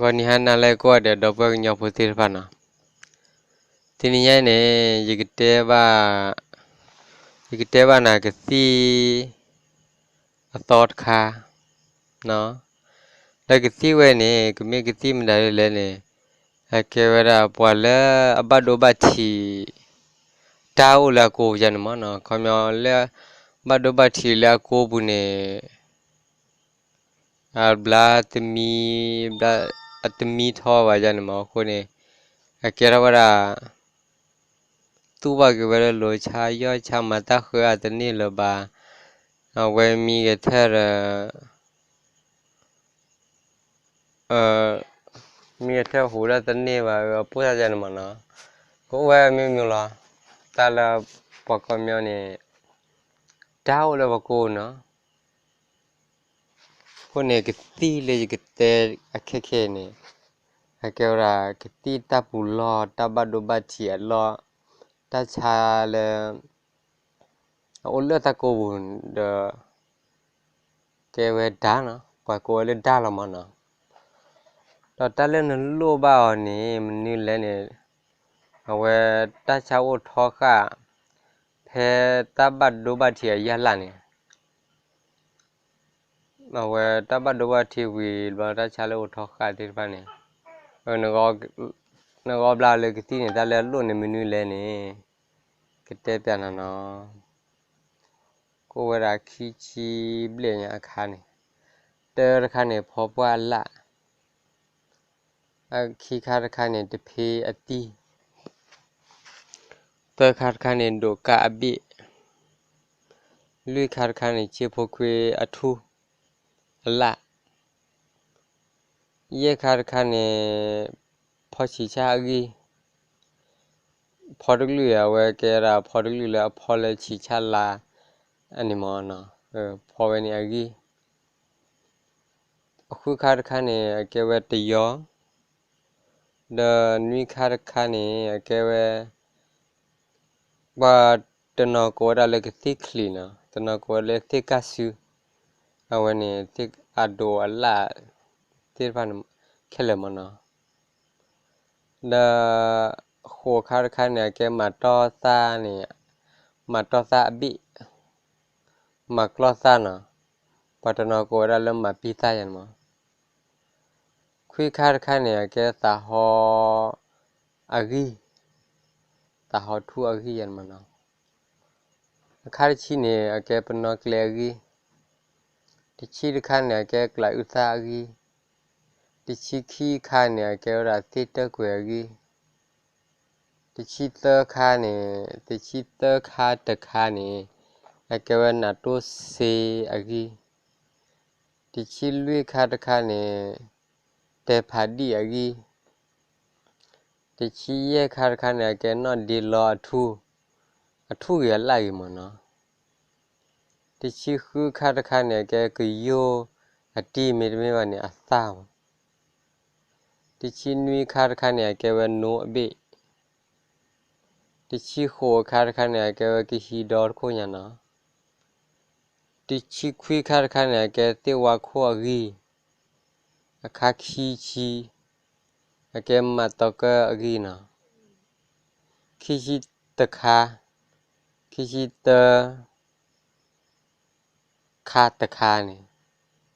ဂီၤနံၤဟါနၤလၢအဂ့ၤကိးဂၤဒဲး ဒီပုၢ်ဝဲၢ်ကညီဖိသ့ၣ်တဖၣ်နီၤ, တနံၤညါအံၤန့ၣ် ယကတဲဘၣ်, ယကတဲဘၣ်နၤကသံၣ်အသီတခါ, လၢကသံၣ်ဝဲန့ၣ် ကမ့ၢ်ကသံၣ်မတၤဒ်လဲၣ်န့ၣ်, အကဲဝဲဒၣ်ပှၤလၢအဘၣ်ဒိဘၣ်ထံး တၢ်အိၣ်လၢအကိးပူၤယါန့ၣ်မးနီၤ, ခီပညီလၢ ဘၣ်ဒိဘၣ်ထံးလၢအကိးပူၤန့ၣ် အဘျါတမံ, အတမံထီၣ်ဘၣ်ယါန့ၣ်မးအဃိန့ၣ်, အကဲထီၣ်ဝဲဒၣ် သူၣ်ဘၣ်က့ၤဝဲလၢလိၤဆါယီၢ်ဆါ မၤတၢ်ဃၢအတန့ၢ်လၢၤဘၣ်, အဝဲမံကထၢၣ်ဒီး မံကထၢၣ်ဟူးတၢ်တန့ၢ်ဘၣ် အပိၢ်တၢ်ယါန့ၣ်မးနီၤ, ကအိၣ်ဝဲမ့ၢ်မ့ၢ်လီၤ, တၢ်လၢပှၤကီၢ်မီန့ၣ် တၢ်အိၣ်လၢပကိးနီၤ, အဃိန့ၣ် ကသံၣ်လၢယကတဲအခဲခဲအံၤန့ၣ်, အကဲဝဲဒၣ်ကသံၣ်တၢ်ပူၤလီၢ် တၢ်ဘၣ်ဒိဘၣ်ထံးအလီၢ်, တၢ်ဆါလၢ အအိၣ်လၢတၢ်ကိးပူၤဒီး ကဲဝဲဒၣ်နီၤ, ပှၤကိးဝဲလၢဒၣ်လီၤမးနီၤ, ဒီးတၢ်လၢနလိၣ်ဘၣ်အီၤန့ၣ် မနုၤလဲၣ်န့ၣ်, အဝဲတၢ်ဆါအိၣ်ထီဃာ် ဖဲတၢ်ဘၣ်ဒိဘၣ်ထံးအယၢ်လၢ်န့ၣ် အဝဲတၢ်ဘၣ်ဒိဘၣ်ထံးဝံၤဘျီတၢ်ဆါလၢအိၣ်ထီဃာ်သ့ၣ်တဖၣ်န့ၣ်, နဂီၢ်ဘျါလၢကသံၣ်န့ၣ် တၢ်လၢအလိၣ်န့ၣ်မနုၤလဲၣ်န့ၣ်, ကတဲပျးနၤနီၤ, ကအိၣ်ဝဲဒၣ်ခံဆံဘျဲၣ်ညါအခါန့ၣ်, တၢတခါန့ၣ် ဖီပှၢ်အလၣ် အခံခါတခါန့ၣ် တဖ့အတံၢ်, သၢခါတခါန့ၣ် ဒိးကးအဘ့ၣ်, လွံၢ်ခါတခါန့ၣ် ဆ့ဖိခွ့အထူၣ်အလၣ်, ယဲၢ်ခါတခါန့ၣ် ဖီဆံးဆၣ်အဂံၢ်, ဖီတကလုာ်အဝဲကဲဒၣ်ဖီတကလုာ်လၢအဖီလၢဆံးဆၣ်လါအန့ၣ်မးနီၤ, ဖီဝဲန့ၣ်အဂံၢ် အဃုခါတခါန့ၣ် အကဲဝဲတယီၤ, ဒီးနွံခါတခါန့ၣ် အကဲဝဲ ပှၤတနီၤကိးဝဲဒၣ်လၢကသ့ၣ်ချံးနီၤ, တနီၤကိးဝဲလၢသ့ၣ်ကၢ်စု, အဝဲန့ၣ် သ့ၣ်အဒိးအလၣ်သ့ၣ်တဖၣ်န့ၣ် ခဲလၢာ်မးနီၤ. ဒီးဃိးခါတခါန့ၣ် အကဲမၤတီၢ်သၣ်န့ၣ်, မၤတီၢ်သၣ်အဘ့ၣ်, မၤကျီၢ်သၣ်နီၤ, ပှၤတနီၤကိးဝဲဒၣ်လၢမၤပံၢ်သၣ်ယါန့ၣ်မး. ခွံခါတခါန့ၣ် အကဲသးဟီအဂံၢ်, သးဟီထူၣ်အဂံၢ်ယါန့ၣ်မးနီၤ. အခါတဆံန့ၣ် အကဲပနီၣ်ကျဲအဂံၢ်, တဆံတခါန့ၣ် အကဲကျးအုၣ်သၣ်အဂံၢ်, တဆံခံခါန့ၣ် အကဲဝဲဒၣ်သ့ၣ်တၢၢ်ကွဲၤအဂံၢ်, တဆံသၢခါန့ၣ်, တဆံသၢခါတခါန့ၣ် အကဲဝဲနးတိၢ်စ့အဂံၢ်, တဆံလွံၢ်ခါတခါန့ၣ် တဲဖးဒံၣ်အဂံၢ်, တဆံယဲၢ်ခါတခါန့ၣ် အကဲနီၣ်ဒ့လီအထူၣ်, အထူၣ်ဂ့ၤအလၣ်ဂ့ၤမးနီၤ. တဆံဃုခါတခါန့ၣ် အကဲကယိၢ်အတံၢ်မ့တမ့ၢ်ဘၣ်န့ၣ် အသၣ်မး. တဆံနွံခါတခါန့ၣ် အကဲဝဲနိအဘ့ၣ်. တဆံဃိးခါတခါန့ၣ် အကဲဝဲကဟံးဒီတခိၣ်ညါနီၤ. တဆံခွံခါတခါန့ၣ် အကဲသ့ၣ်ဝါခိၣ်အဂံၢ်, အခါခံဆံ အကဲမၤတီကၢၢ်အဂံၢ်နီၤ. ခံဆံတခါ, ခံဆံတၢ ခါတခါန့ၣ်,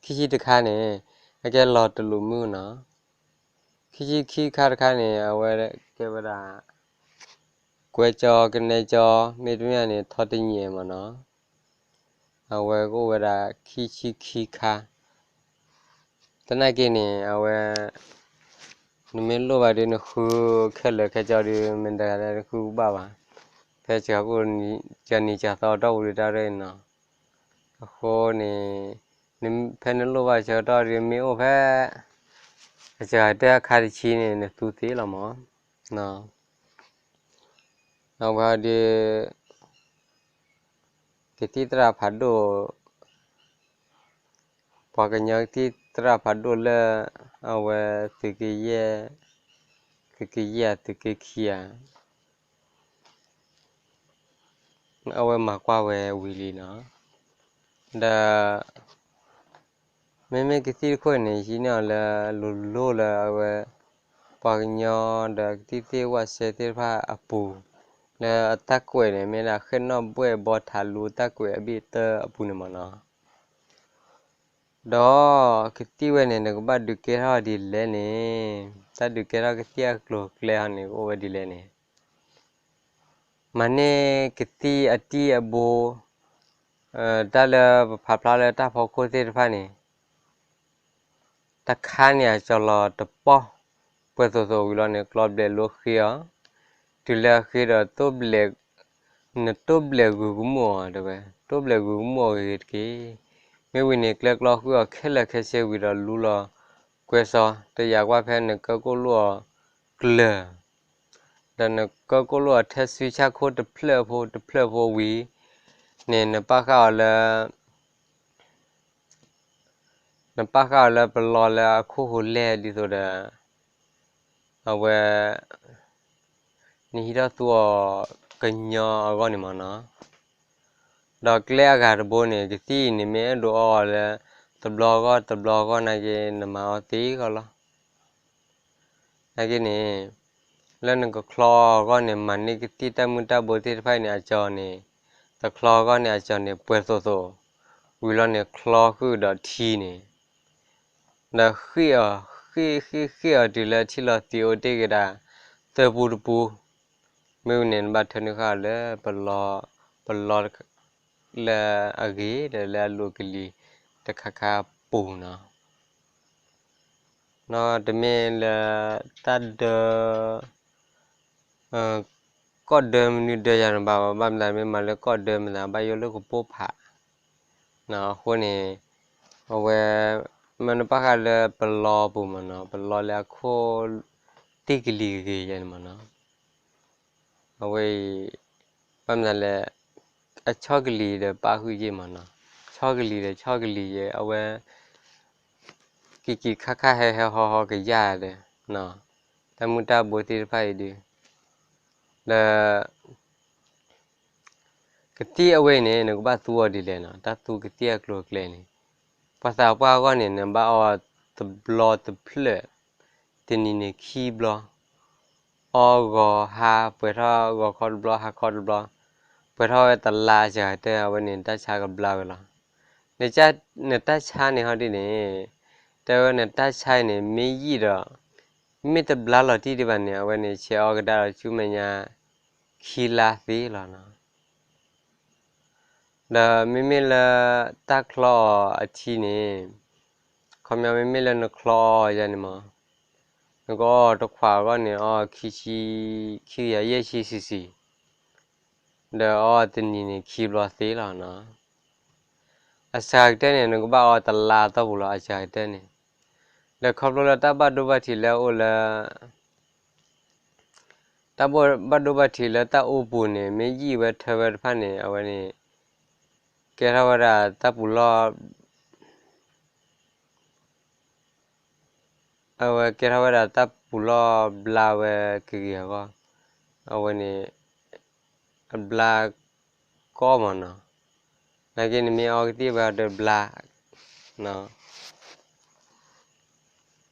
ခံဆံတခါန့ၣ် အကဲလီၤတလူးမုၢ်နီၤ. ခံဆံခံခါတခါန့ၣ် အဝဲကဲဝဲဒၣ် ကွဲကၠီကနဲကၠီ မ့တမ့ၢ်န့ၣ် ထီတညဲးမးနီၤ. အဝဲကအိၣ်ဝဲဒၣ်ခံဆံခံခါ. သနာ်က့န့ၣ် အဝဲ နမ့ၢ်လိၣ်ဘၣ်ဒီးနဃုခဲလၢာ်ခဲဆ့ဒီး မတၤတဂၤလၢနဃုကဘၣ်ဘၣ်. ဖဲစှၤကိၣ် စှၤနံၤစှၤသီအတီၢ်ပူၤဒီးတၢ်ရဲၣ်နီၤ. အဃိန့ၣ် ဖဲနလိၣ်ဘၣ်ဆၢကတီၢ်ဒီးမ့ၢ်အိၣ်ဖဲ အစှၤတၢ်အခါတဆံန့ၣ် နသူသ့လီၤမး. အဝဲဒီး ကသံၣ်သရၣ်ဖးဒိၣ် ပှၤကညီကသံၣ်သရၣ်ဖးဒိၣ်လၢ အဝဲသုးက့ယဲၢ်, သုးက့ယဲၢ် သုးက့ခံဧါ, အဝဲမၤကွၢ်ဝဲဝံၤလံနီၤ. ဒီး မ့မ့ၢ်ကသံၣ်တခိၣ်န့ၣ် ဟံးန့ၢ်အီၤလၢလိၤလိၤလၢအဝဲ ပှၤကညီဒီးကသံၣ်သ့ၣ်ဝၣ်စဲသ့ၣ်တဖၣ်အပူၤ, လၢအတၢ်ကွဲးန့ၣ် မ့ၢ်ဒၣ်ဃဲၣ်နီၣ်ဘှဲၣ်ဘီထးလူတၢ်ကွဲးအဘ့ၣ်တၢအပူၤန့ၣ်မ့ၢ်နီၤ. ဒီးကသံၣ်ဝဲန့ၣ် နကဘၣ်ဒုးကဲထီၣ်ဒ်လဲၣ်န့ၣ်, တၢ်ဒုးကဲထီၣ်ကသံၣ်အကျိၤအကျဲဟီန့ၣ် ကအိၣ်ဝဲဒ်လဲၣ်န့ၣ်, မၤန့ၢ်ကသံၣ်အတံၢ်အဘိ, တၢ်လၢပဖးဖျါလၢတၢ်ဖီခိၣ်သ့ၣ်တဖၣ်န့ၣ် တခါန့ၣ်အကၠီၤလီၤတပီၢ်, ပှဲၤသိးသိးဝံၤလီၤန့ၣ် ကျီဘျဲးလိဃ့အီၤ, တုၤလၢအဃ့ဒီး နတိၢ်ဘျဲးဂုာ်ကမူၣ်အီၤတဲဝဲ, တိၢ်ဘျဲးဂုာ်ကမူၣ်အီၤဂ့ၤတက့ၢ်. မ့ၢ်ဝံၤန့ၣ် ကျဲကျီဃုာ်အီၤခဲလၢာ်ခဲဆ့ဝံၤဒီးလူလီၤကွဲစီ, တယာ်ကွၢ်ဖဲနကၢၢ်ကိၣ်လိၣ်အီၤ ကျၢၤ, ဒီးနကၢၢ်ကိၣ်လိၣ်အီၤထဲစုဆၣ်ခိၣ်တဖျၢၣ်ဖိတဖျၢၣ်ဖိဝံၤန့ၣ် နပာ်ဃာ်အီၤလၢ နပာ်ဃာ်အီၤလၢပလီလၢအခိၣ်ဟူးလဲၢ်ဒ်သိးဒီး အဝဲ နဟံးထီၣ်သူအီၤကညီအဂီၢ်န့ၣ်မ့ၢ်နီၤ. ဒီးကျဲအဂၤတဘိန့ၣ် ကသံၣ်အံၤန့ၣ် မ့ၢ်အဲၣ်ဒိးအီအီၤလၢ တဘျီဂီၢ်တဘျီဂီၢ်နာ်က့ နမၤအီၤသ့ဂီၢ်လီၤ. နာ်က့န့ၣ် လၢနကချီအီၤအဂီၢ်န့ၣ် မၤန့ၢ်ကသံၣ်တၢ်မုၢ်တၢ်ဘိသ့ၣ်တဖၣ်အံၤန့ၣ် အကၠီၤန့ၣ် တချီအဂီၢ်န့ၣ် အကၠီၤန့ၣ် ပှဲၤသိးသိး ဝံၤလီၤန့ၣ် ချီဃုာ်ဒီးထံန့ၣ် ဒီးဃ့ၢ်အီၤ, ဃ့ၢ်ဃ့ၢ်ဃ့ၢ်အီၤတုၤလၢထံၣ်လီၤသံးအိၣ်တ့ၢ်က့ၤဒၣ် သၢပူတပူ, မ့ၢ်ဝံၤန့ၣ် နဘၣ်ထၢနုာ်ဃာ်အီၤလၢ ပလီ လၢအဂ့ၤဒီးလၢအလိၤကလံၤတခါခါပူၤနီၤ. နီၤတမ့ၢ်လၢတၢ်ဒၢ ကီၢ်ဒၢမနုၤဒၢယၤန့ၣ်ဘၣ်, ဘၣ်မနုၤမ့ၢ်မၤလၢကီၢ်ဒၢမနုၤ ဘၣ်ယိၣ်လၢကပိၢ်ဖး, အဃိန့ၣ် အဝဲ မ့ၢ်နပာ်ဃာ်လၢပလီပူၤမ့ၢ်နီၤ, ပလီလၢအခိၣ်တ့ၢ်ကလံၤဂ့ၤဂ့ၤယဲန့ၣ်မ့ၢ်နီၤ. အဝဲအံၤ ဘၣ်မနုၤလဲၣ်, အဆီၣ်ကလံၤဒီးပာ်ဃုာ်ယဲမ့ၢ်နီၤ, ဆီၣ်ကလံၤဒီးဆီၣ်ကလံၤယဲ အဝဲ ကံၤကံၤခါခါဟဲဟဲဟီဟီကယၢ်ဒီး တၢ်မုၢ်တၢ်ဘိသ့ၣ်တဖၣ်အံၤဒီး ဒီး ကသံၣ်အဝဲအံၤန့ၣ် နကဘၣ်သူအီၤဒ်လဲၣ်နီၤ, တၢ်သူကသံၣ်အကျိၤအကျဲန့ၣ် ပှၤသးပှၢ်အဂီၢ်န့ၣ် နဘၣ်အီတဘျီတဖျၢၣ်, တနံၤန့ၣ်ခံဘျီ, အီဂီၤဟါ ပှဲၤထီၣ်ဂီၤခီတဘျီ ဟါခီတဘျီ, ပှဲၤထီၣ်ဝဲတလါစှၤကတၢၢ် အဝဲန့ၣ် နတၢ်ဆါကဘျါဝဲလီၤ. နတၢ်ဆါန့ၣ်ဟီဒ်န့ၣ် တဲဝဲနတၢ်ဆါအံၤန့ၣ် မ့ၢ်ယံာ်ဒီး မ့ၢ်တဘျါလီၤတံၢ်ဒံးဘၣ်န့ၣ် အဝဲန့ၣ် ဆဲးအီကဒါဒီးဆူမဲာ်ညါ ခံလါသ့လီၤနီၤ. ဒီးမ့မ့ၢ်လၢတၢ်ချီအီၤအထံန့ၣ် ခီပညီမ့မ့ၢ်လၢနချီအီၤယဲန့ၣ်မး နကအီတခွးအဂီၢ်န့ၣ် အီခံဆံ ခံကယၤယဲၢ်ဆံဆံဆံ ဒီးအီတနံၤန့ၣ်ခံဘျီသ့လီၤနီၤ. အစှၤကတၢၢ်န့ၣ် နကဘၣ်အီတလါအတီၢ်ပူၤလီၤ အစှၤကတၢၢ်န့ၣ်. ဒီးခီဖျိလၢတၢ်ဘၣ်ဒိဘၣ်ထံးလၢအအိၣ်လၢ တၢ်ဘၣ်ဒိဘၣ်ထံးလၢတၢ်အိၣ်ပူၤန့ၣ် မ့ၢ်ယံာ်ဝဲထၢဝဲတဖၣ်န့ၣ် အဝဲန့ၣ် ကဲထီၣ်ဝဲဒၣ်တၢ်ပူၤလီၢ် အဝဲကဲထီၣ်ဝဲဒၣ်တၢ်ပူၤလီၢ်ဘျါဝဲကဂ့ၤအဂီၢ်, အဝဲန့ၣ် အဘျါကီမးနီၤ. နာ်က့နမ့ၢ်အီကသံၣ်ဝဲအီၤဒီးဘျါ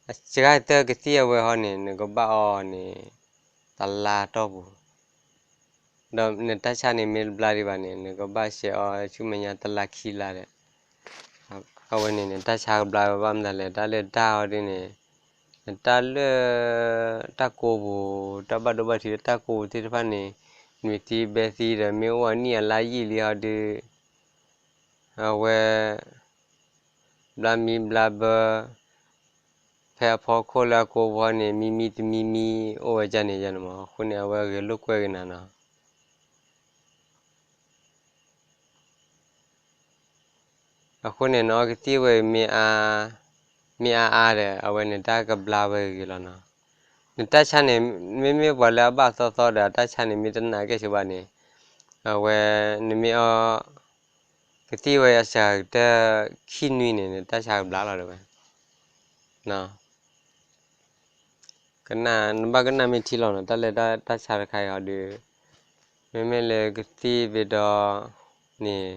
အစှၤကတၢၢ်ကသံၣ်အဝဲဟီန့ၣ် နကဘၣ်အီန့ၣ် တလါတီၢ်ပူၤ, ဒီးနတၢ်ဆါန့ၣ်မ့ၢ်တဘျါဒံးဘၣ်န့ၣ် နကဘၣ်ဆဲးအီဆူမဲာ်ညါတလါခံလါဒီး အဝဲန့ၣ်န့ၣ် တၢ်ဆါကဘျါဝဲဘၣ်မနုၤလဲၣ် တၢ်လၢတၢ်အီဒ်န့ၣ် နတၢ်လၢ တၢ်ကိးပူၤ တၢ်ဘၣ်ဒိဘၣ်ထံးလၢတၢ်ကိးပူၤသ့ၣ်တဖၣ်န့ၣ် နွံတံၢ်ဘဲသံဒီးမ့ၢ်အိၣ်အနံၣ်အလါယံာ်လံဟီဒုး အဝဲ ဘျါမံဘျါဘၢ ဖဲအဖီခိၣ်လၢအကိးပူၤန့ၣ် မံမံတမံမံ အိၣ်ဝဲဒ်န့ၣ်ယဲန့ၣ်မး အဃိန့ၣ် အဝဲဂဲၤလိာ်ကွဲက့ၤနၤနီၤ. အဃိန့ၣ် နအီကသံၣ်ဝဲ မ့ၢ်အါအါဒီး အဝဲန့ၣ်တၢ်ကဘျါဝဲဂ့ၤဂ့ၤလီၤနီၤ. နတၢ်ဆါန့ၣ် မ့မ့ၢ်ပှၤလၢအဘၣ်သီသီဒီး အတၢ်ဆါန့ၣ်မ့ၢ်တနာ်ကဲၣ်ဆိးဘၣ်န့ၣ် အဝဲ နမ့ၢ်အီကသံၣ်ဝဲအစှၤကတၢၢ်ခံနွံန့ၣ် နတၢ်ဆါကဘျါလီၤတဲဝဲ ကနၣ် နဘၣ်ကနၣ်မ့ၢ်ထံလီၤနီၤ တၢ်လၢတၢ်ဆါတခါအံၤဟီဒုး မ့မ့ၢ်လၢကသံၣ်ဘ့ၣ်ဒီးန့ၣ်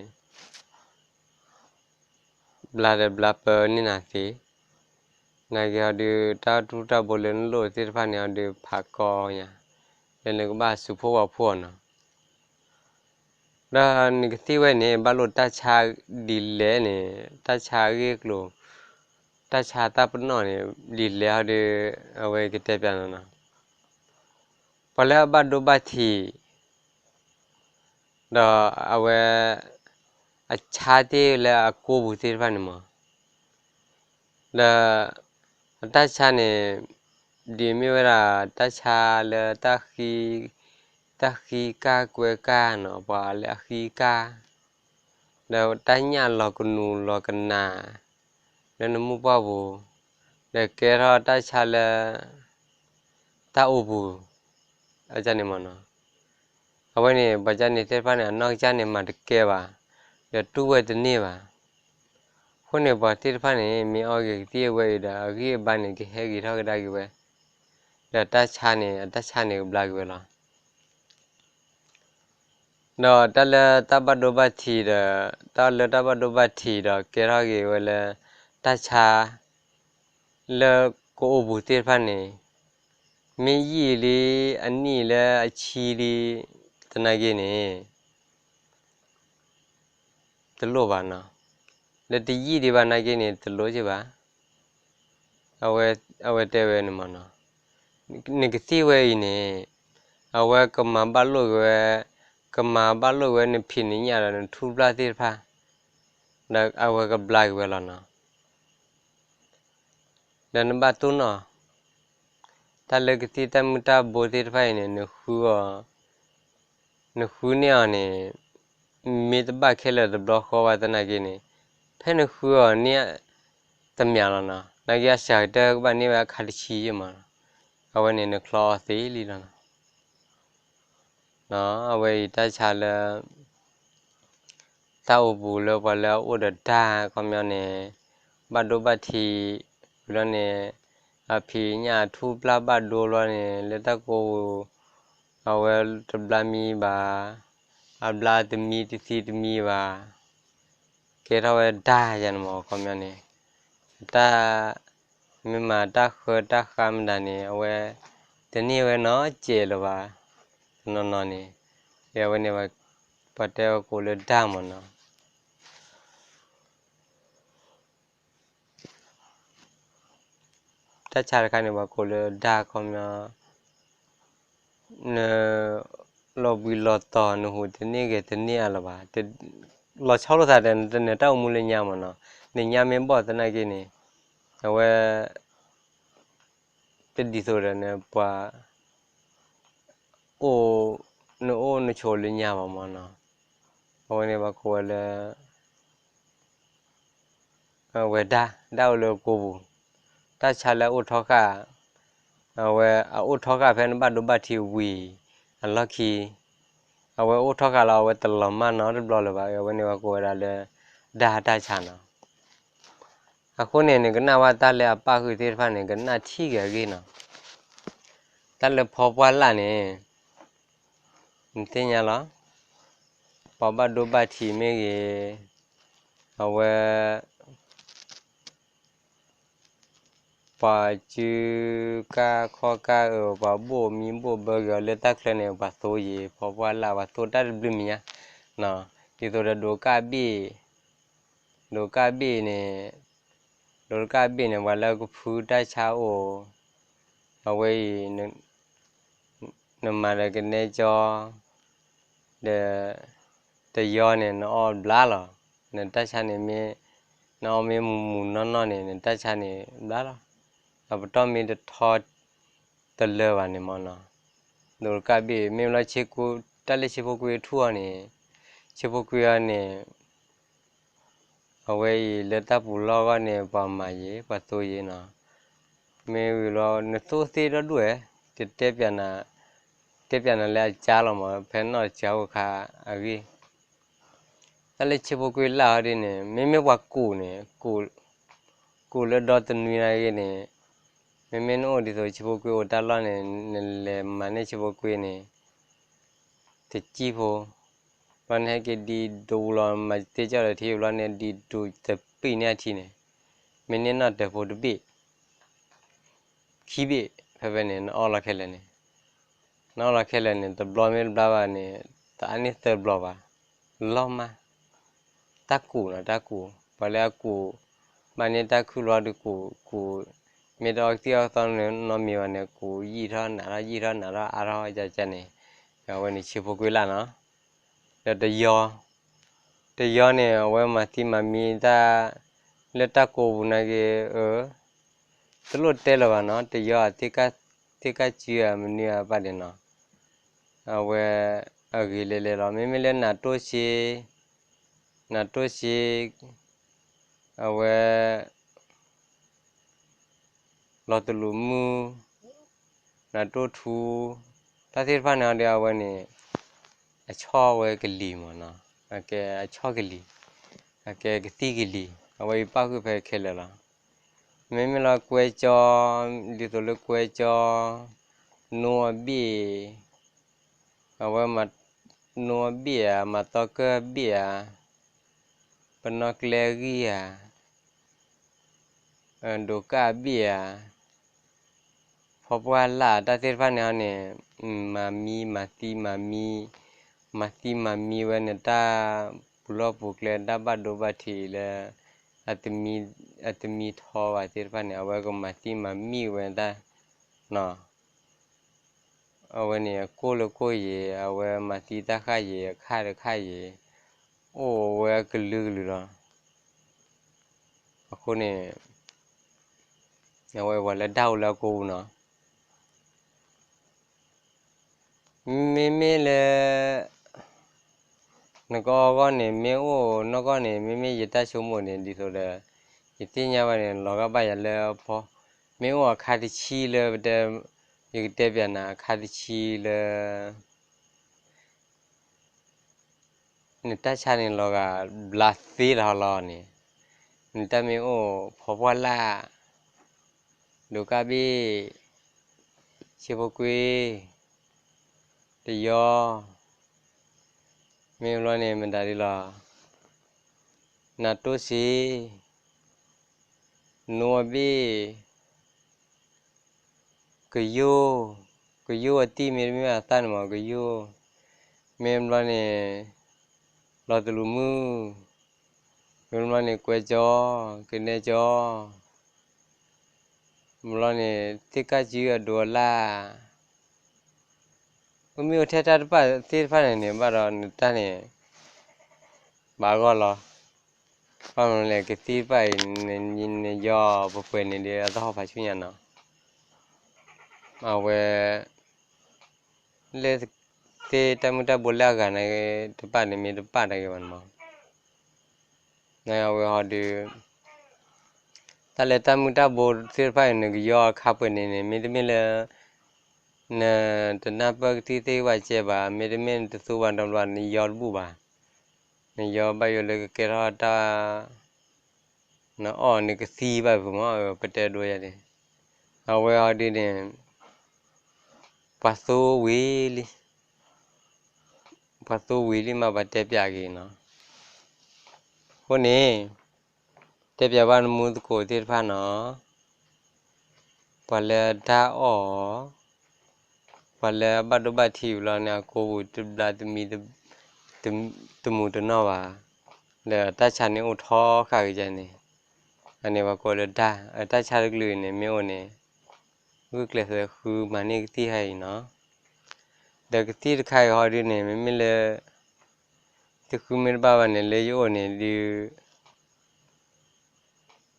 ဘျါဒီးဘျါပၢန့ၢ်နၤသ့, နာ်က့ဟီဒုး တၢ်ထူတၢ်ဘိလၢနလိၣ်သ့ၣ်တဖၣ်န့ၣ် ဟီဒုးဖးကီညါ, လၢနကဘၣ်စူးဖှိၣ်ဝးဖှိၣ်အီၤနီၤ. ဒီးနကသံၣ်ဝဲန့ၣ် ဘၣ်လိၣ်တၢ်ဆါဒ်လဲၣ်န့ၣ်, တၢ်ဆါအဂ့ၢ်အကျိၤ, တၢ်ဆါတၢ်ပနီၣ်န့ၣ် ဒ်လဲၣ်ဟီဒုး အဝဲကတဲပျးနၤနီၤ. ပှၤလၢအဘၣ်ဒိဘၣ်ထံး ဒီးအဝဲ အဆါတ့ၢ်လၢအကိပူၤသ့ၣ်တဖၣ်န့ၣ်မး, ဒီး အတၢ်ဆါန့ၣ် ဒ်မ့ၢ်ဝဲဒၣ် တၢ်ဆါလၢ တၢ်ဃံကၢ်ကွဲကၢ်နီၤ, ပှၤလၢအဃံကၢ်, ဒီးတၢ်ညၣ်လီၤကနူၤလီၤကနၤ လၢနမိၢ်ပှၢ်ပူၤ, ဒီးကဲထီၣ်တၢ်ဆါလၢ တၢ်အိၣ်ပူၤ အန့ၣ်မးနီၤ. အဝဲန့ၣ် ပှၤကန့ၣ်သ့ၣ်တဖၣ်န့ၣ် အနီၢ်ကစၢ်န့ၣ်မၤတကဲဘၣ်, ဒီးတူၢ်ဝဲတန့ၢ်ဘၣ်. အဃိန့ၣ် ပှၤသ့ၣ်တဖၣ်န့ၣ် မ့ၢ်အီၣ်က့ၤကသံၣ်အဝဲအံၤဒီး အဂံၢ်အဘါန့ၣ် ကဟဲဂ့ၤထီၣ်ကဒါက့ၤဝဲ, ဒီးတၢ်ဆါန့ၣ် အတၢ်ဆါန့ၣ်ကဘျါက့ၤဝဲလီၤ. ဒီးတၢ်လၢတၢ်ဘၣ်ဒိဘၣ်ထံးဒီး တၢ်လၢတၢ်ဘၣ်ဒိဘၣ်ထံးဒီးကဲထီၣ်က့ၤဝဲလၢ တၢ်ဆါ လၢကအိၣ်ပူၤသ့ၣ်တဖၣ်န့ၣ် မ့ၢ်ယံာ်လံအနံၣ်လၢအဆံလံသနာ်က့န့ၣ် တလိၣ်ဘၣ်နီၤ. လၢတယံာ်ဒံးဘၣ်နာ်က့န့ၣ် တလိၣ်က့ၤဘၣ်. အဝဲတဲဝဲန့ၣ်မးနီၤ. နကသံၣ်ဝဲအံၤန့ၣ် အဝဲကမၤဘၣ်လိၣ်က့ၤဝဲ, ကမၤဘၣ်လိၣ်က့ၤဝဲနဖံးနညၣ်ဒီးနထူပျၢ်သ့ၣ်တဖၣ်, ဒီးအဝဲကဘျါက့ၤဝဲလီၤနီၤ. ဒီးနဘၣ်တိၢ်နီၣ် တၢ်လၢကသံၣ်တၢ်မုၢ်တၢ်ဘိသ့ၣ်တဖၣ်အံၤန့ၣ် နဃုအီၤ, နဃုန့ၢ်အီၤန့ၣ် မ့ၢ်တဘၣ်ခဲလၢာ်တဘျီဃီဘၣ်သနာ်က့န့ၣ်, ဖဲနဃုအီၤန့ၢ်တမံၤလီၤနီၤ, နာ်က့အစှၤကတၢၢ်ကဘၣ်န့ၢ်ဝဲအခါတဆံယဲၢ်မး, အဝဲန့ၣ်နချီအီၤသ့လံလီၤနီၤ. အဝဲအံၤတၢ်ဆါလၢ တၢ်အိၣ်ပူၤလၢပှၤလၢအအိၣ်ဒီးတၢ်ခီပညီန့ၣ် ဘၣ်ဒိဘၣ်ထံး ဝံၤလီၤန့ၣ် အဖံးညၣ်ထူပျၢ်ဘၣ်ဒိလီၤန့ၣ် လၢတၢ်ကိးပူၤ အဝဲတဘျါမံဘၣ်, အဘျါတမံတသံတမံဘၣ်, ကဲထီၣ်ဝဲဒၢယၤန့ၣ်မး ခီပညီန့ၣ်, တၢ် မ့ၢ်မၤတၢ်ဃၢတၢ်ဃါမတၤန့ၣ် အဝဲ တန့ၢ်ဝဲနီတစဲးလၢၤဘၣ်, တနီၤနီၤန့ၣ်, အဝဲန့ၣ် ပှၤတဲဝဲကိးလၢဒၢမးနီၤ. တၢ်ဆါတခါန့ၣ် ပှၤကိးလၢဒၢခီပညီ, န လီၤဘှံးလီၤတီၤ နဟူးတန့ၢ်ဂဲၤတန့ၢ်အါလၢၤဘၣ်, လီၤဆီလိာ်သးဒီး နတနၢၤတၢ်အိၣ်မူလၢညါမးနီၤ, နညါမ့ၢ်ဘီၣ်သနာ်က့န့ၣ်, အဝဲ တဒ်သိးဒီးနပှၤ အိၣ် နအိၣ်နဆိးလၢညါဘၣ်မးနီၤ, အဝဲန့ၣ်ပှၤကိးဝဲလၢ အဝဲဒၢ ဒၢအိၣ်လၢကိးပူၤ, တၢ်ဆါလၢအအိၣ်ထီဃာ်, အဝဲအအိၣ်ထီဃာ်ဖဲနဘၣ်ဒိဘၣ်ထံးဝံၤအလီၢ်ခံ, အဝဲအိၣ်ထီဃာ်လီၤ အဝဲတလီၤမၢ်နီတဘျီလၢၤဘၣ်, အဝဲန့ၣ်ပှၤကိးဝဲဒၣ်လၢ ဒၢတၢ်ဆါနီၤ. အဃိန့ၣ် နကနၣ်ဝဲတၢ်လၢအပၣ်ဃုာ်သ့ၣ်တဖၣ်န့ၣ် ကနၣ်ထံၣ်က့ၤအဂ့ၢ်နီၤ. တၢ်လၢဖီပှၢ်လၢ်န့ၣ် နသ့ၣ်ညါလီၤ. ပှၤဘၣ်ဒိဘၣ်ထံးမ့ၢ်ဂ့ၤ, အဝဲ ပှၤစုကၢ်ခီၣ်ကၢ်အၢ ပှၤဘိၣ်မံဘိၣ်ဘၢက့ၤအီၤလၢတၢ်ချၢန့ၣ် ပှၤသိယံၤ ဖီပှၢ်လၢ် ပှၤသိတၢ်တဘျုးမံၤညါ, ဒ်သိးဒီးဒိးကၣ်ဘ့ၣ်, ဒိးကၣ်ဘ့ၣ်န့ၣ်, ဒိးကၣ်ဘ့ၣ်န့ၣ် ပှၤလၢကဖုတၢ်ဆါအိၣ်, အဝဲအံၤ နမၤဒီးကနဲကၠီ ဒီး တယီန့ၣ် နအီၣ်ဘျါလီၤ. နတၢ်ဆါန့ၣ်မ့ၢ် နအီၣ်မ့ၢ်မူၤမူၤနီၢ်နီၢ်န့ၣ် နတၢ်ဆါန့ၣ်ဘျါလီၤ. အပတီၢ်မ့ၢ်တထီတလၢာ်ဘၣ်န့ၣ်မ့ၢ်နီၤ, ဒိးကၣ်ဘ့ၣ် မ့ၢ်လီၤဆ့ကူ တၢ်လၢဆ့ဖိကွ့ထူၣ်အီၤန့ၣ်, ဆ့ဖိကွ့အီၤန့ၣ် အဝဲအံၤလၢတၢ်ပူၤလီၢ်အဂီၢ်န့ၣ် ပှၤမၤယံၤ ပှၤသိယံၤနီၤ. မ့ၢ်ဝံၤလီၤ နသိသ့ဒီဒူၣ်ဝဲ, တတဲပျးနၤ, တဲပျးနၤလၢအကါလီၤမး ဖဲနီၢ်တစှၤအိၣ်ခါအဂ့ၢ်. တၢ်လၢဆ့ဖိကွ့လၢ်ဟီဒ်န့ၣ် မ့မ့ၢ်ပှၤကူးန့ၣ်, ကူးလၢဒီတနွံနာ်ဂ့ၤန့ၣ်, မ့မ့ၢ်နအိၣ်ဒ်သိးဆ့ဖိကွ့အိၣ်တၢ်လီၢ်န့ၣ် နလဲၤမၤန့ၢ်ဆ့ဖိကွ့န့ၣ် တစံၣ်ဖိ, ဘျီနဟဲက့ၤဒံးဒိးလီၤ မၤတ့ၢ်ကၠီၣ်ဒီးထံဘျီန့ၣ် ဒံးဒိးတပ့ အံၤန့ၣ်အထံန့ၣ်, မ့ၢ်န့ၢ်နီၣ်တၢၤဖိတဘ့ၣ် ခံဘ့ၣ် ဖဲဖဲန့ၣ် နအီၣ်လီၤခဲလၢာ်န့ၣ်, နအီၣ်လီၤခဲလၢာ်န့ၣ် တဘျီမ့ၢ်တဘျါဘၣ်န့ၣ် တအါန့ၢ်သၢဘျီဘၣ်, လီၤမး, တၢ်ကူးနီၤ တၢ်ကူး, ပှၤလၢအကူး ဘၣ်န့ၢ်တၢ်ခုၣ်လီၤဒီးကူး ကူး, မ့ၢ်တအီၣ်ကသံၣ်အီၣ်ကသီန့ၣ် နီတမံၤဘၣ်န့ၣ် ကူးယံာ်ထီၣ်နးထီၣ် ယံာ်ထီၣ်နးထီၣ် အါထီၣ်ကကန့ၣ်, အဝဲန့ၣ်ဆံဖိကွ့လၢ်နီၤ, ဒီးတယီ တယီန့ၣ် အဝဲမၤသံမၤမံတၢ် လၢတၢ်ကိးပူၤနာ်က့ၤ, အၢ, တလိၣ်တဲလၢၤဘၣ်နီၤ, တယီအသ့ၣ်ကၢ်စုဧါ မနုၤဧါဘၣ်န့ၣ်နီၤ, အဝဲအဂ့ၤလဲၤလဲၤလီၤ. မ့မ့ၢ်လၢနၤတိၢ်စ့, နၤတိၢ်စ့, အဝဲ လီၤတလူးမုၢ်, နၤတိၢ်ထူ, တၢ်သ့ၣ်တဖၣ်န့ၣ်ဒီး အဝဲန့ၣ် အဆီၣ်ဝဲကလံၤမ့ၢ်နီၤ, အကဲအဆီၣ်ကလံၤ, အကဲကသံၣ်ကလံၤ, အဝဲအံၤပၣ်ဃုာ်ဖဲခဲလၢာ်လီၤ. မ့မ့ၢ်လၢကွဲကၠီ, ဒ်သိးလၢကွဲကၠီ, နိအဘ့ၣ်, အဝဲမၤ နိအဘ့ၣ်ဧါ, မၤသီကၢၢ်ဘ့ၣ်ဧါ, ပနီၣ်ကျဲဂံၢ်ဧါ, ဒိးကၢ်ဘ့ၣ်ဧါ, ဖီပှၢ်လၢ် တၢ်သ့ၣ်တဖၣ်န့ၣ်ဟီန့ၣ်, မၤမံ မၤသံမၤမံ, မၤသံမၤမံဝဲန့ၣ် တၢ်ပူၤလီၢ်ပူၤကျဲ တၢ်ဘၣ်ဒိဘၣ်ထံးလၢ အတမံထီဘၣ်သ့ၣ်တဖၣ်န့ၣ် အဝဲကမၤသံမၤမံဝဲတၢ်နီၤ. အဝဲန့ၣ်အကိၢ်လၢကိၢ်ယံၤ အဝဲမၤသံတၢ်ဃၣ်ယံၤ အခၣ်တခၣ်ယံၤ အိၣ်ဝဲကလုာ်ကလုာ်လီၤ. အဃိန့ၣ် အဝဲပှၤလၢဒၣ်အိၣ်လၢအကိာ်ပူၤနီၤ မ့မ့ၢ်လၢ နကအီၣ်ဂီၢ်န့ၣ် မ့ၢ်အိၣ်နီၢ်ကီၢ်န့ၣ် မ့မ့ၢ်ယတၢ်ဆိကမိၣ်န့ၣ် ဒ်သိးဒီး ယသ့ၣ်ညါဘၣ်န့ၣ် လီၤဂာ်ဘၣ်ယၤလၢဖီ, မ့ၢ်အိၣ်အခါတဆံလၢပတဲ, ယကတဲပျးနၤ အခါတဆံလၢ နတၢ်ဆါန့ၣ်လီၤဂာ်ဘျးသ့လီၤလီၤန့ၣ်, နတၢ်မ့ၢ်အိၣ်ဖီပှၢ်လၢ်, ဒိးကၢ်ဘ့ၣ်, ဆ့ဖိကွ့, တယီ, မ့ၢ်ဘျီန့ၣ် မတၤဒ်လီၤ, နၤတိၢ်စ့, နိအဘ့ၣ် ကယိၢ်, ကယိၢ်အတံၢ်မ့တမ့ၢ်အသၣ်န့ၣ်မး ကယိၢ်, မ့ၢ်ဘျီန့ၣ် လီၤတလူးမုၢ်, မ့ၢ်ဘျီန့ၣ် ကွဲကၠီ, ကနဲကၠီ, မ့ၢ်ဘျီန့ၣ် သ့ၣ်ကၢ်စုအဒိးအလၣ်, အိၣ်မ့ၢ်အိၣ်ထဲတၢ်တဖၣ်သ့ၣ်တဖၣ်န့ၣ်န့ၣ် ဘၣ်ဒီးနတၢ်န့ၣ် ဘၣ်ဂီၢ်လီၤ. ဘၣ်မနုၤလဲၣ် ကသံၣ်တဖၣ်အံၤ နယီၤပှဲၤပှဲၤန့ၣ်ဒီး အသဟီၣ်ဖးဆူညါနီၤ, အဝဲ လၢသ့ၣ်တၢ်မုၢ်တၢ်ဘိလၢအဂၤန့ၣ် တပာ်န့ၣ်မ့ၢ်တပာ်တၢ်ဂ့ၤဘၣ်န့ၣ်မး, နအဝဲဟီဒုး တၢ်လၢတၢ်မုၢ်တၢ်ဘိသ့ၣ်တဖၣ်အံၤ နကယီၤအခါပှဲၤန့ၣ်န့ၣ် မ့တမ့ၢ်လၢ နတနၢ်ပၢၢ်ကသံၣ်သ့ၣ်ဝဲစဲဘၣ်, မ့တမ့ၢ်နတသူဘၣ်နီတဘျီ နယီၤတဘူၣ်ဘၣ်, နယီၤဘၣ်ယိၣ်လၢကကဲထီၣ်တၢ် နအီၣ်နကသံဘၣ်ဖုမး ပတဲဒိယၤန့ၣ်, အဝဲအီၤဒ်န့ၣ် ပှၤသိဝံၤလံ, ပှၤသိဝံၤလံမး ပှၤတဲပျးက့ၤနီၤ, အဃိန့ၣ် တဲပျးဘၣ်နမူသကိးသ့ၣ်တဖၣ်နီၤ, ပှၤလၢတၢ်အီၣ် ပှၤလၢအဘၣ်ဒိဘၣ်ထံးဘျီန့ၣ် အကိာ်ပူၤတဘျါ တမူတနီၢ်ဘၣ်, ဒီးတၢ်ဆါန့ၣ်အိၣ်ထီဃာ်ကယၤန့ၣ်, အန့ၣ်ပှၤကိးလၢဒၣ်, အတၢ်ဆါတကလုာ်န့ၣ် မ့ၢ်အိၣ်န့ၣ် ဂုာ်ကျဲးစၢးဃုမၤန့ၢ်ကသံၣ်ဟဲအံၤနီၤ, ဒီးကသံၣ်တခါအံၤဟီဒ်န့ၣ် မ့မ့ၢ်လၢ တဃုမ့ၢ်တဘၣ်ဘၣ်န့ၣ် လၢယအိၣ်န့ၣ်ဒုး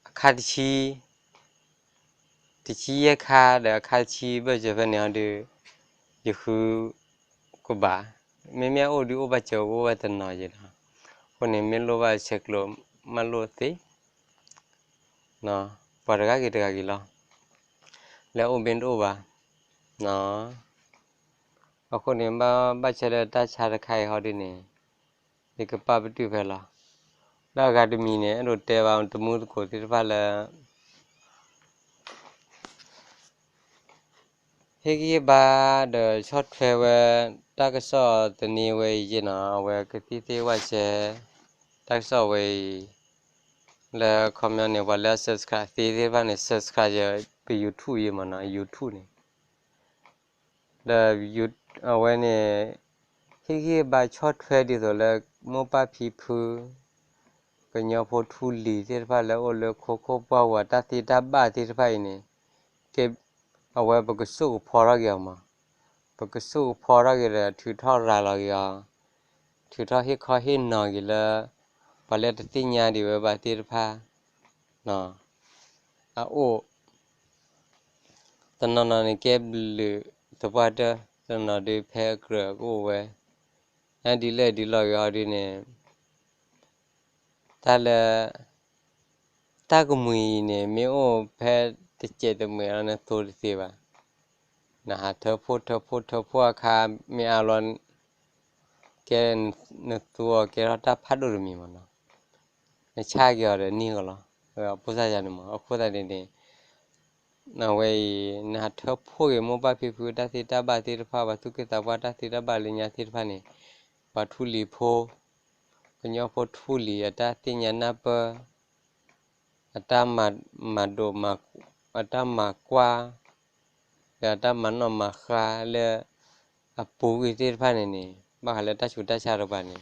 အခါတဆံ တဆံယဲၢ်ခါဒီးအခါတဆံဘၢၣ်စၢၤဖဲန့ၣ်ဟီဒုး ယဃုကဘၣ်, မ့မ့ၢ်အအိၣ်ဒုးအိၣ်ဘၣ်စၢၤ အိၣ်ဘၣ်တနီၤယဲလီၤ, အဃိန့ၣ် မ့ၢ်လိၣ်ဘၣ်ဆဲးကျိးမၤလိာ်သ့, ပှၤတဂၤဂ့ၤတဂၤဂ့ၤလီၤ, လၢအအိၣ်မ့ၢ်တအိၣ်ဘၣ်, အဃိန့ၣ် ဘၣ်ဆၢလၢတၢ်ဆါတခါအံၤဟီဒ်န့ၣ် ယကပာ်ပတုာ်ဖဲလီၤ, လၢအဂၤတမံၤန့ၣ် အဲၣ်ဒိးတဲဘၣ်တမူသကိးသ့ၣ်တဖၣ်လၢ ဟ့ၣ်ဂံၢ်ဟ့ၣ်ဘါဒီးဆီၣ်ထွဲဝဲ တၢ်ကစီၣ်သန့ဝဲအံၤယဲနီၤ, အဝဲကသံၣ်သ့ၣ်ဝဲစဲ တၢ်ကစီၣ်ဝဲအံၤ, လၢခီပညီန့ၣ် ပှၤလၢအ subscribe သ့သ့ၣ်တဖၣ်န့ၣ် subscribe ယ ပ YouTube ယမ့ၢ်နီၤ YouTube န့ၣ် ဒီး အဝဲန့ၣ် ဟ့ၣ်ဂံၢ်ဘါဆီၣ်ထွဲဒ်သိးလၢ မိၢ်ပၢ်ဖံဖု ကညီဖိထူလံၤသ့ၣ်တဖၣ်လၢအိၣ်လၢခိခိၣ်ပှၢ်ဝၤတၢ်သ့တၢ်ဘၣ်သ့ၣ်တဖၣ်အံၤန့ၣ် ကဲ အဝဲပကစိာ်ကဖီထီၣ်က့ၤအီၤမး, ပကစိာ်ကဖီထီၣ်က့ၤဒီးထုးထီၣ်ရၤလီၤက့ၤအီၤ, ထုးထီၣ်ဟ့ၣ်ခီဟ့ၣ်နီၤက့ၤလၢ ပှၤလၢတသ့ၣ်ညါဒံးဝဲဘၣ်သ့ၣ်တဖၣ် အအိၣ် တနီၤနီၤန့ၣ်ကဲဘျုးသပှၢ်တၢၢ်, တနီၤဒုးဖဲအကြၢးကအိၣ်ဝဲ, ဒ်လဲၣ်ဒ်လဲၣ်ဂ့ၤအီၤဒုးန့ၣ် တၢ်လၢ တၢ်ကမှံၤအံၤန့ၣ် မ့ၢ်အိၣ်ဖဲတစဲးတမှဲာ်လီၤ နသူတသ့ဘၣ်. နဟးထၢဖှိၣ်ထၢဖှိၣ်ထၢဖှိၣ်အခါ မ့ၢ်အါဘျီ ကဲ နသူအီၤကဲထီၣ်တၢ်ဖးဒိၣ်တမံၤမးနီၤ, နဆါက့ၤအီၤဒီးနံၣ်ဂီၤလီၤ. အဖိသၣ်ယၤန့ၣ်မး အဃိသတးန့ၣ်န့ၣ် အဝဲအံၤ နဟးထၢဖှိၣ်က့ၤမိၢ်ပၢ်ဖံဖုတၢ်သ့တၢ်ဘၣ်သ့ၣ်တဖၣ် ပှၤသူၣ်က့သးပှၢ်တၢ်သ့တၢ်ဘၣ်လၢညါသ့ၣ်တဖၣ်န့ၣ်, ပှၤထူလံၤဖိ ကညီဖိထူလံၤအတၢ်သ့ၣ်ညါနၢ်ပၢၢ်, အတၢ်မၤဒိး အတၢ်မၤကွၢ်, ဒီးအတၢ်မၤနီၣ်မၤဃါလၢ အပူၤကွံာ်သ့ၣ်တဖၣ်န့ၣ်န့ၣ် ဘၣ်ဃးလၢတၢ်ဆူးတၢ်ဆါတကပၤန့ၣ်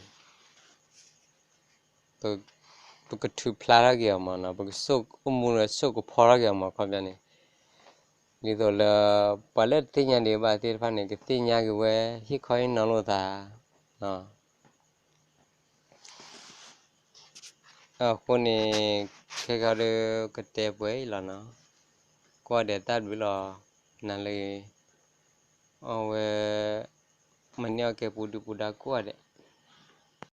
ပကထုးဖျါထီၣ်က့ၤအီၤမးနီၤ, ပကစိာ်အိၣ်မူဒီးစိာ်ကဖီထီၣ်က့ၤအီၤမး ခီပညီန့ၣ်, ဒ်သိးလၢ ပှၤလၢတသ့ၣ်ညါဒံးဘၣ်သ့ၣ်တဖၣ်န့ၣ် ကသ့ၣ်ညါက့ၤဝဲ ဟ့ၣ်ခီဟ့ၣ်နီၤလိာ်သး အဃိန့ၣ် ခဲကီဒီးကတဲပှဲၤအံၤလီၤနီၤ, ကွၢ်ဒီးတၢ်ဘျုးလီၤ, နၤလၢ အဝဲ မၤန့ၢ်အီၣ်ကဲပူၤဒုပူၤဒါကိးဂၤဒဲး